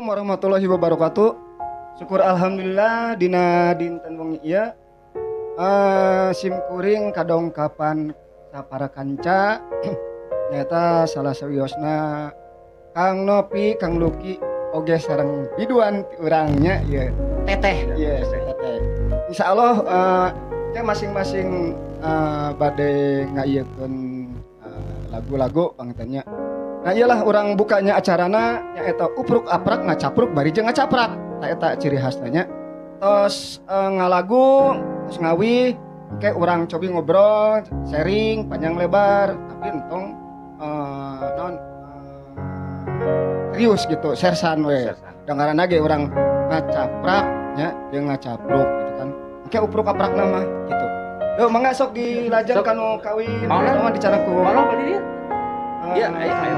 Warahmatullahi wabarakatuh. Syukur alhamdulillah dina dinten wengi ieu sim kuring kadongkapan sapara kanca, nyaeta salah sawiosna Kang Nopi, Kang Luki, oge sareng biduan ti urang nya ieu. Teteh. Iya, teteh. Insyaallah ya masing-masing bade ngaieukeun lagu-lagu panginten nya. Nah, iyalah urang bukanya acarana nyaeta upruk aprak ngacapruk bari jeung ngacaprak. Tah, eta ciri khasna nya. Tos ngalagu, tos ngawih, engke urang cobi ngobrol, sharing panjang lebar, tapi entong naon serius gitu, sersan we. Sersan. Dengaran ge urang ngacaprak nya jeung ngacapruk gitu kan. Engke upruk aprakna mah gitu. Yo mangga sok dilajeng Sok. Kanu kawin, Mau lah. mah dicara ku. Mau lah dia. Iya, ayo ayo.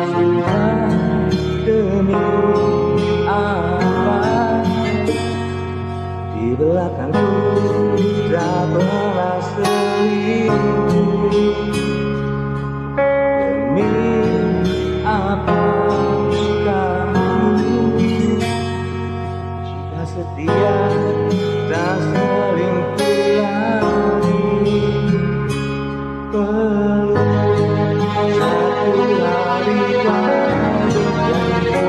Sumpah demi apa, di belakangku tak pernah selingkuh. Demi apa kamu jika setia tak selingkuh lagi? Peluk satu hari kau berjanji,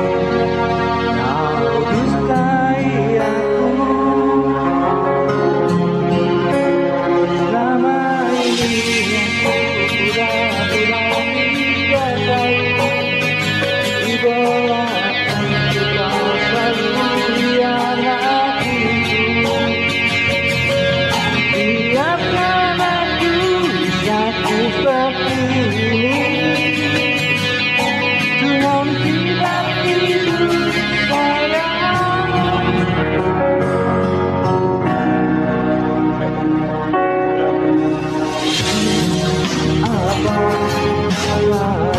kau dustai aku. Selama ini aku pura-pura tidak tahu, di belakangku kau selalu hianatiku. Biarkan aku sakit seperti ini, Tuhan tidak tidur sayang. Apa salahmu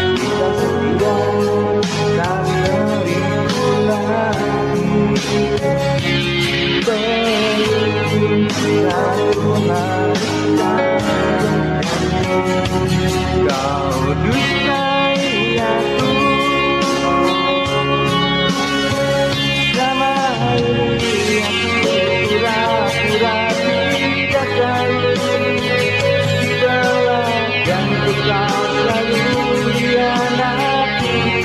jika setia tak selingkuh lagi? Belum satu hari kau dustai aku. Selama ini aku pura-pura tidak tahu, di belakangku kau selalu hianatiku.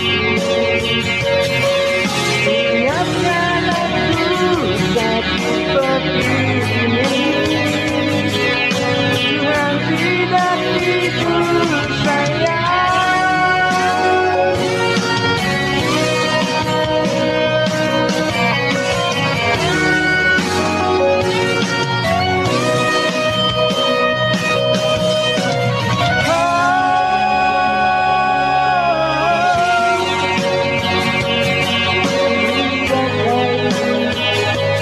Biarkan aku sakit seperti ini, Tuhan tidak tidur sayang. Tidak tahu,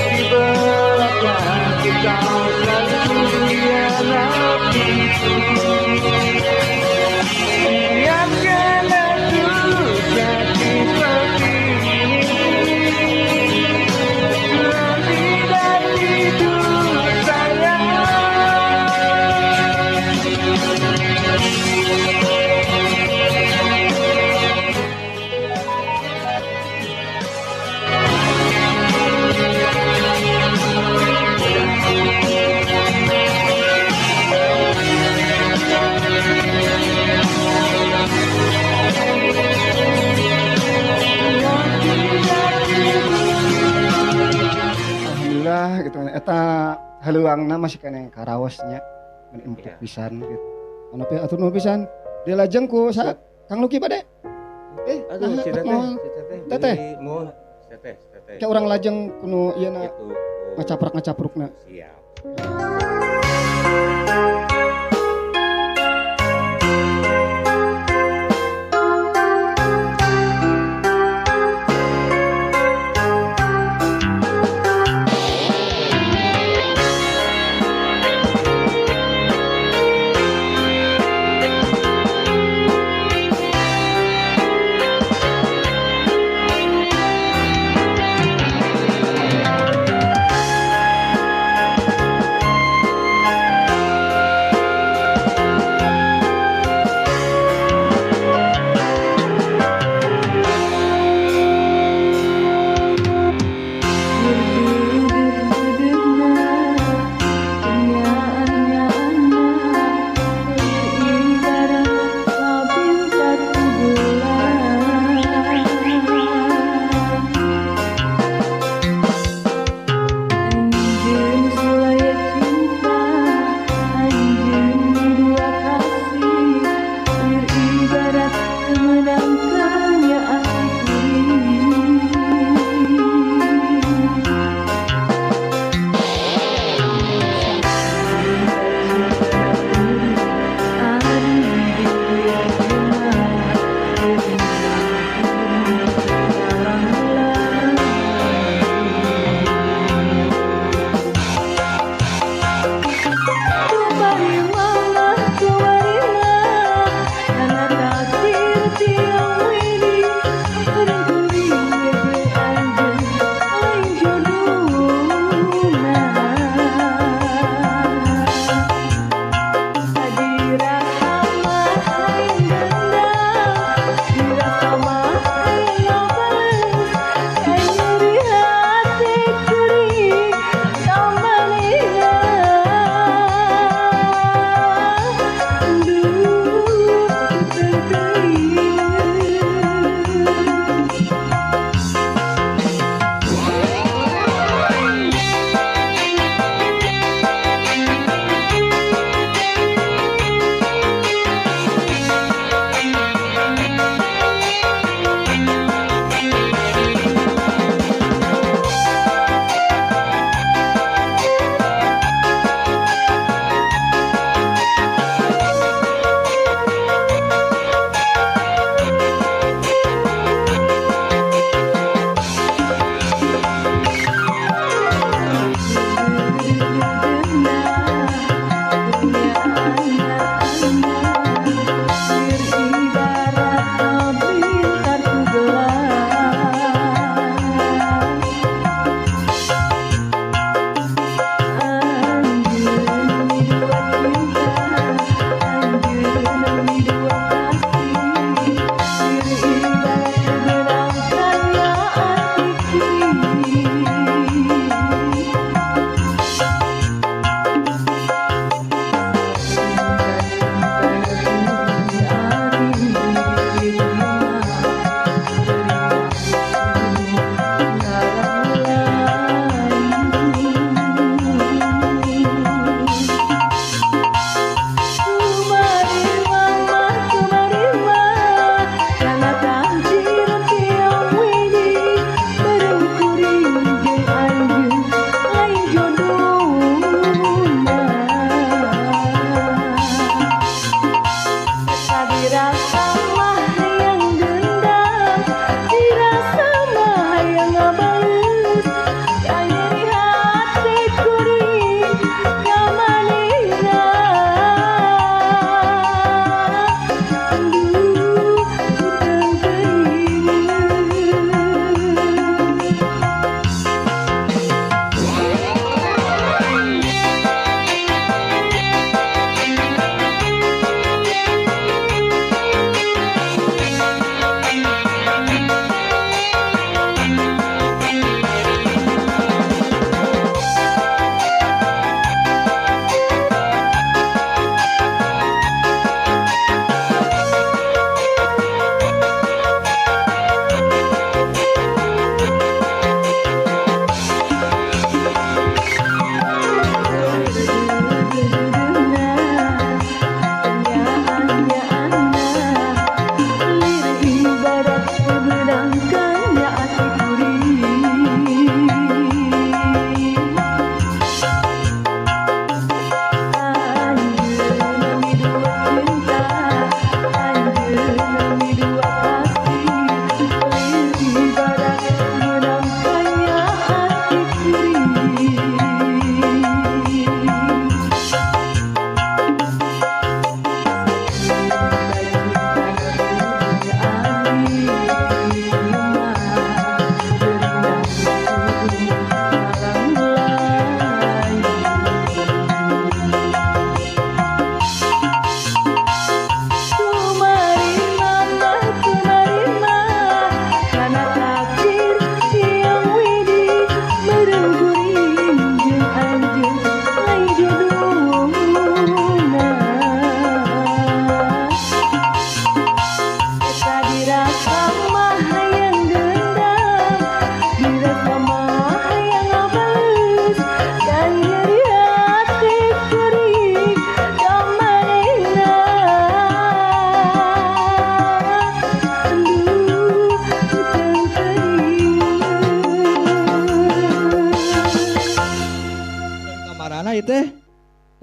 di belakangku kau selalu hianatiku. Biarkan aku sakit seperti ini, Tuhan tidak tidur sayang. Tuhan tidak tidur. Alhamdulillah gitu eta haluangna masih keneh karaosnya, mun empuk pisan gitu. Anu pe atur nuhun pisan. Dilajeng ku sa Kang Luki bade. Aduh, Nah, si teteh, moal. Si teteh. Teteh. Beli moal, si teteh, si teteh. Kayak urang lajeng kuno ieu na Gitu. ngacaprak-ngacaprukna. Siap. Tuhan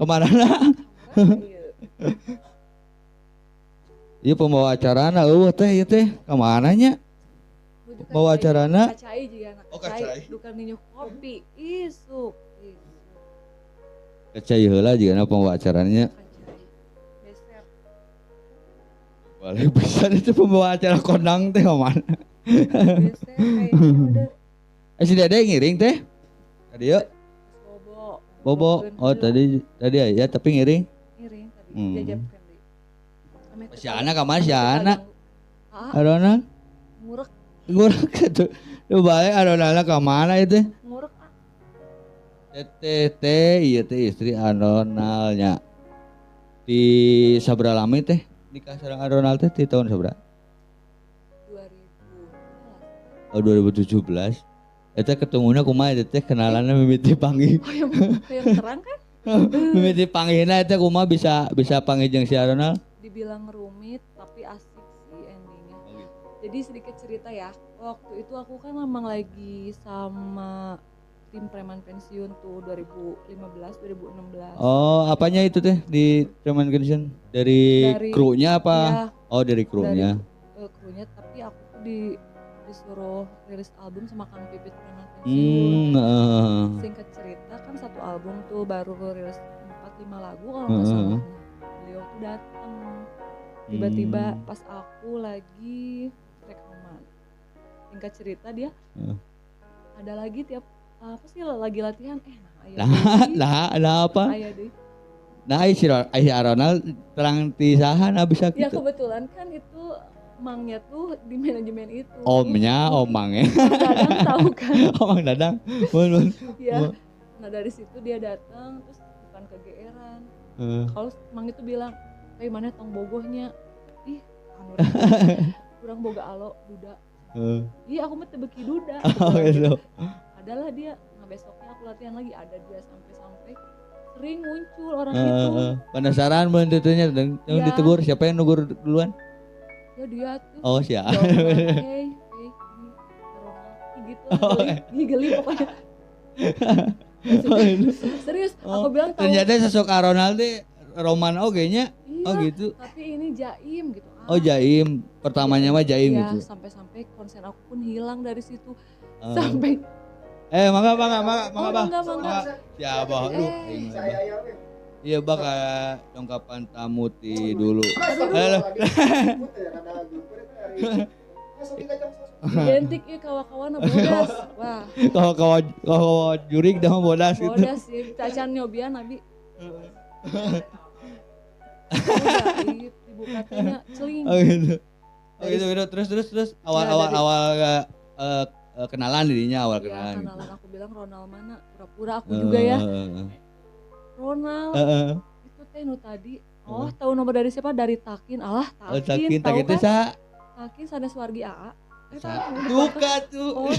Kemana? Iya pembawa acarana eueuh teh ieu teh kamana nya? Pembawa acarana? Kacai juga anak. Oh, kacai. Duka minum kopi. Isuk. Kacai heula jigana pembawa acaranya. Beser. Boleh bisa itu pembawa acara kondang teh kemana? Beser kayaknya. Si Dede ngiring teh? Tadi yuk. Bobo. Bobo. Oh tadi ya tapi ngiring. Ngiring tadi. Jajab kan. Si Ana kamana si Ana? Arona? Ngurek. Ngurek tuh. Lu balik Arona kamana itu? Ngurek ah. Teteh ieu teh istri Aronalnya. Di sabra lami teh nikah sareng Aronal teh di tahun sabra? 2017. Oh 2017. Eta ketemunya kumaha teh kenalanna mimiti panggih. Oh yang terang kan? Mimiti panggihna eta kumaha bisa panggih jeung si Aronal? Dibilang rumit tapi asik sih endingnya. Oh, gitu. Jadi sedikit cerita ya, waktu itu aku kan memang lagi sama tim preman pensiun tuh 2015 2016. Oh, apanya itu teh di preman pensiun? Dari krunya apa? Ya, oh, dari krunya. Dari krunya, tapi aku tuh disuruh rilis album sama Kang Pipit preman pensiun. Singkat cerita kan satu album tuh baru rilis 4-5 lagu kalau nggak salah. Beliau tuh datang tiba-tiba pas aku lagi rekaman. Singkat cerita dia ada lagi tiap apa sih lagi latihan nah apa? Nah si Aronal terang ti saha nah bisa ya, gitu. Ya kebetulan kan itu mangnya tuh di manajemen itu. Omnya, omangnya. Dadang tahu kan? Omang Dadang. Mun. Ya. Nah dari situ dia datang terus bukan kegeeran. Kalau mang itu bilang, "Hey, mana tong bogohnya?" Ih, anu kurang boga alo duda. Iya, aku mah teu beuki duda. Oh, gitu. Adalah dia. Nah, besoknya aku latihan lagi ada dia sampai-sampai sering muncul orang itu. Penasaran mun tentunya yang ya. Ditegur siapa yang negur duluan? Ya dia tuh. Oh, siap. Hey, hey, ini gitu. Oh, geli pokoknya. Serius, aku bilang tahu. Ternyata sosok Aronal teh Roman oge nya. Iya, oh gitu. Tapi ini jaim gitu. Oh jaim, pertamanya mah jaim iya, gitu. Sampai-sampai konsen aku pun hilang dari situ. Sampai mangga mangga. Siapa lu? Iya bakal dongkapan tamu ti dulu. Identik ieu kawa-kawana bodas. Wah. Kawa-kawa jurig dah mah bodas gitu. Bodas sih, cacan nyobian abi. Dibuka teh celing. Oh gitu. Oh gitu, terus awal ya, awal kenalan dirinya awal ya, kenalan. Kenalan gitu. Aku bilang Ronald mana? Pura-pura aku juga ya. Ronald. Itu teh nu tadi. Oh, tahu nomor dari siapa? Dari Takin. Alah, Takin. Oh, Takin, Takin teh sa? Takin sanes wargi AA. Duka tuh. Oh,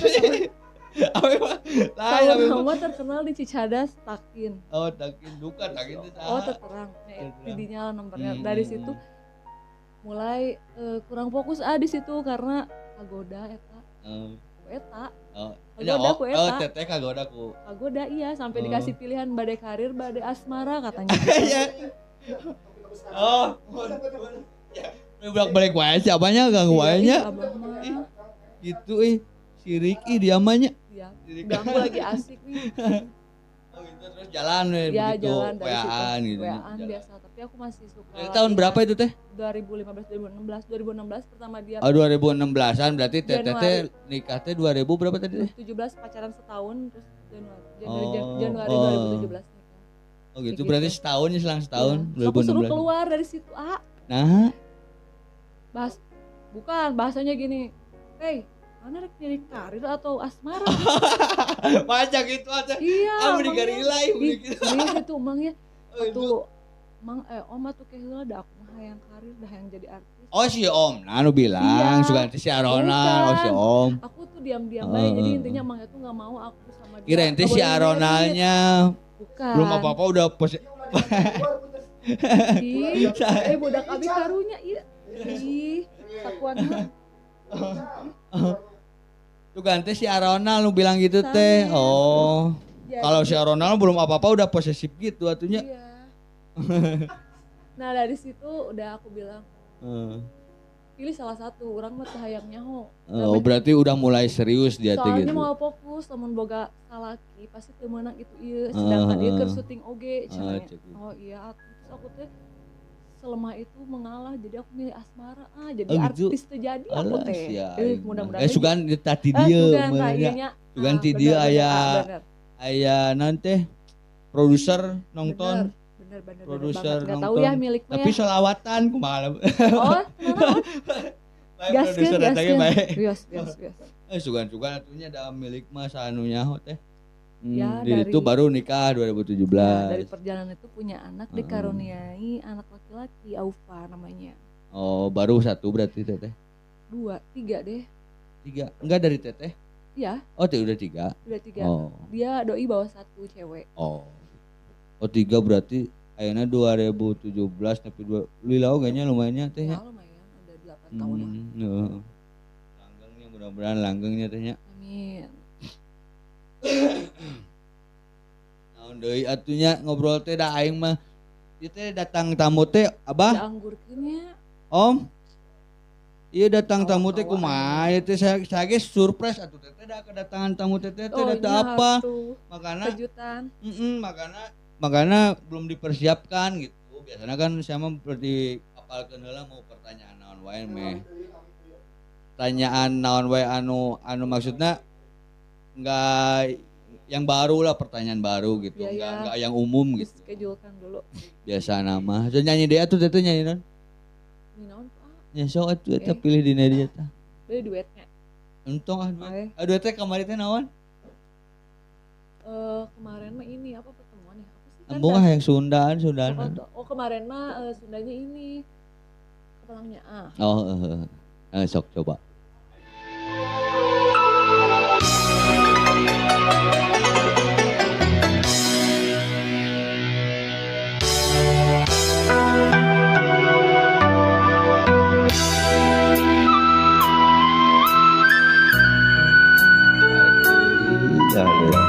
Lain nama terkenal di Cicadas Takin. Oh, Takin duka Takin teh. Oh, terterang. Tidinya lah nomornya. Dari situ mulai kurang fokus di situ karena kagoda eta. Eta. Oh, kagoda ku eta. Oh, teteh kagoda ku. Kagoda iya sampai dikasih pilihan badai karir, badai asmara katanya. Iya. Oh. Ya. Bolak-balik wae siapanya ganggu wae nya. Gitu ih. Sirik ih dia mah nya. Iya. Ganggu lagi asik nih. Oh gitu terus jalan we ya, begitu. Jalan WA-an gitu. WA-an biasa, tapi aku masih suka. Dari tahun berapa itu teh? 2015 2016. 2016 pertama dia. Oh 2016-an berarti teteh teh nikah teh 2000 berapa tadi teh? 17 pacaran setahun terus Januari 2017 nikah. Oh gitu, berarti setahun ya selang setahun ya. 2016. Aku suruh keluar dari situ, ah. Nah. Bukan, bahasanya gini. Hey, mana rek nyari karir atau asmara? Macam gitu aja. Iya. Ah, mending garilai gitu. Iya itu emangnya. Atuh mang om atuh ke heula da aku mah hayang karir dah hayang jadi artis. Oh si om, nah nu bilang iya. Suka si Aronal, oh si om. Aku tuh diam-diam bae, jadi intinya emangnya tuh enggak mau aku sama dia. Kirain teh si Aronalnya. Bukan. Belum apa-apa udah pos. Ih, budak abi karunya ieu. Ih, sakuan. Tuh ganti si Aronal lu bilang gitu teh. Oh. Kalau si Aronal belum apa-apa udah posesif gitu atunya. Iya. Nah dari situ udah aku bilang pilih salah satu, orang mah teu hayang nyaho. Oh, berarti udah mulai serius dia teh Soalnya gitu. mau fokus, lamun boga salaki pasti teu meunang itu ieu, sedangkan ieu keur syuting oge cenah. Cek gitu. Oh iya, terus aku teh selemah itu mengalah, jadi aku milih asmara, ah jadi Oh, gitu. artis teu jadi aku Alah, teh. sia, Eh, aing mah. mudah-mudahan Eh sugan tadi eh, dieu sugan meureun tah nya. ieu nya. Sugan Ah, ti dieu bener, aya bener, ah, bener. aya naon teh produser nonton Bener, bener, bener Produser banget. Nggak tahu nonton. ya milik mah tapi ya. solawatan kumaha. Oh, tenang. Bae Gaskeun, produser eta ge gaskeun. bae. Bios, bios, bios. Eh sugan-sugan atunya da milik mah sanu nyaho teh. Ya, Di itu baru nikah 2017. Ya, dari perjalanan itu punya anak, Heeh. dikaruniai anak laki-laki, Aufa namanya. Oh, baru satu berarti teteh. 2, 3 deh. 3. Enggak dari teteh? Iya. Oh, udah 3. Udah 3. Oh. Dia doi bawa 1 cewek. Oh. Oh, 3 berarti ayeuna 2017 tapi 2 lila oge nya lumayan teh nya. Ya, lumayan, udah 8 tahun lah. Heeh. Langgengnya mudah-mudahan langgengnya teh nya. Amin. Naon deui atunya ngobrol teh da aing mah. Ieu teh datang tamu teh Abah, Da anggurkeun nya. Om. Iya datang tamu teh Kawan-kawan. kumaha ieu teh saya ge surprise atuh teh da kedatangan tamu teh teh Oh, da iya apa. tuh. Makana Kejutan. Makana makana belum dipersiapkan gitu. Biasanya kan saya mah berarti apalkeun heula mau pertanyaan naon wae meh. Pertanyaan naon wae anu anu maksudna enggak yang baru lah, pertanyaan baru gitu. Iya, Enggak iya. enggak yang umum gitu. Dischedulekan dulu. Biasa nama. So nyanyi dia tuh teh nyanyi naon? Ini naon, Pak? Nya sok atuh eta Oke. pilih dina dia tah. Dari duetnya. Entong ah duet. Oke. Ah duet teh kamari teh naon? Kemarin mah ini apa pertemuan ya? Apa sih? Kan Embung ah yang Sundaan, Sundaan. Oh, kemarin mah Sundanya ini. Kepalangnya ah. Oh, sok coba. Ya, ya.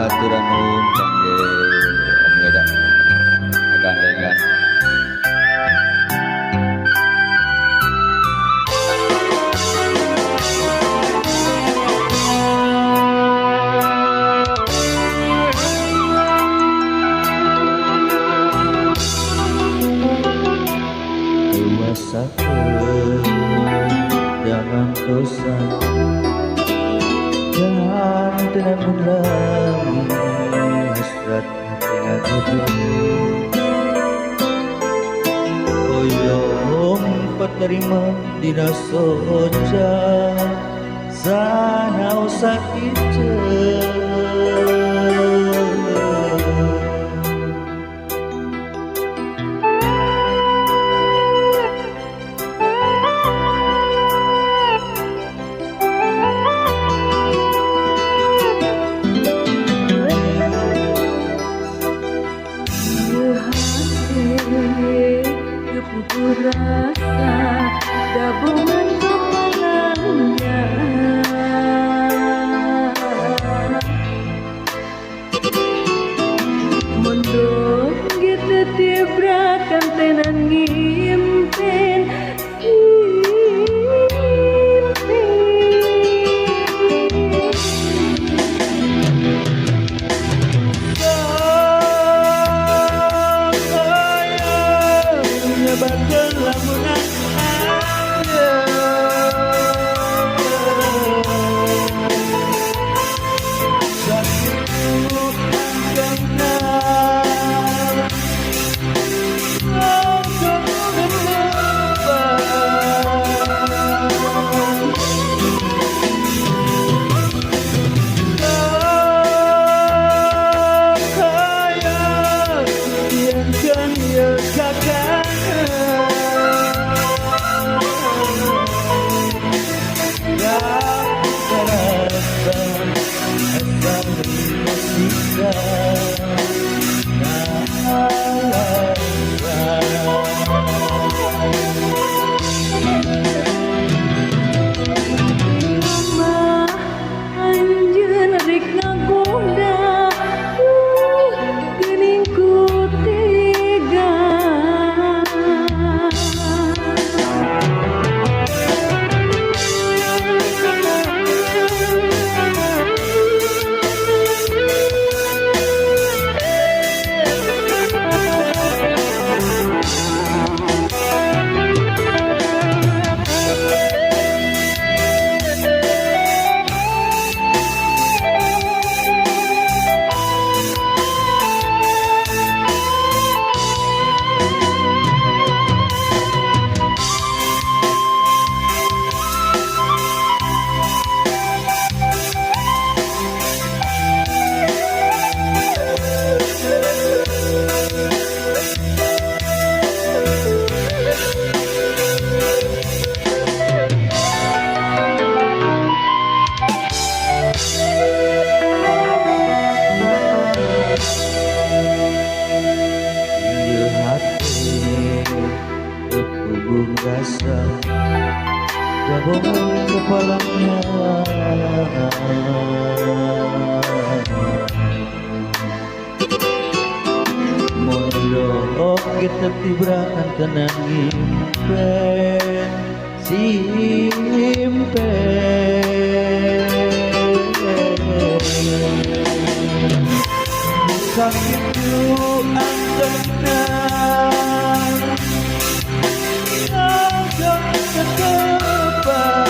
Aturan nuhun kangge Om Yoda. Agandengan. Dewasa dalam dosa dan tenang lami hasrat hati ngagodo Oyong peterima dina soja sanau sakit. Gabungan kepalanya Gabung kepalanya. Mondok kita tibrakan tenang impen simpen. Sakitu antenang ngajak ketepan.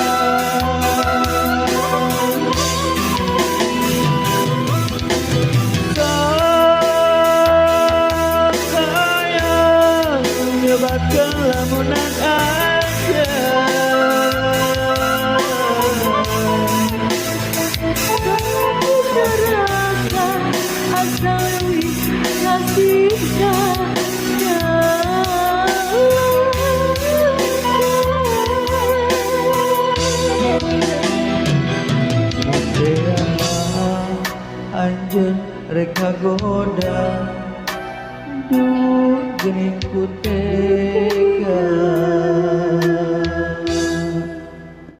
Sayang nyebat kelamunan aja. Kamu terasa asal leuwih kasih. Anjeun rek ngagoda, duh geuning ku teh.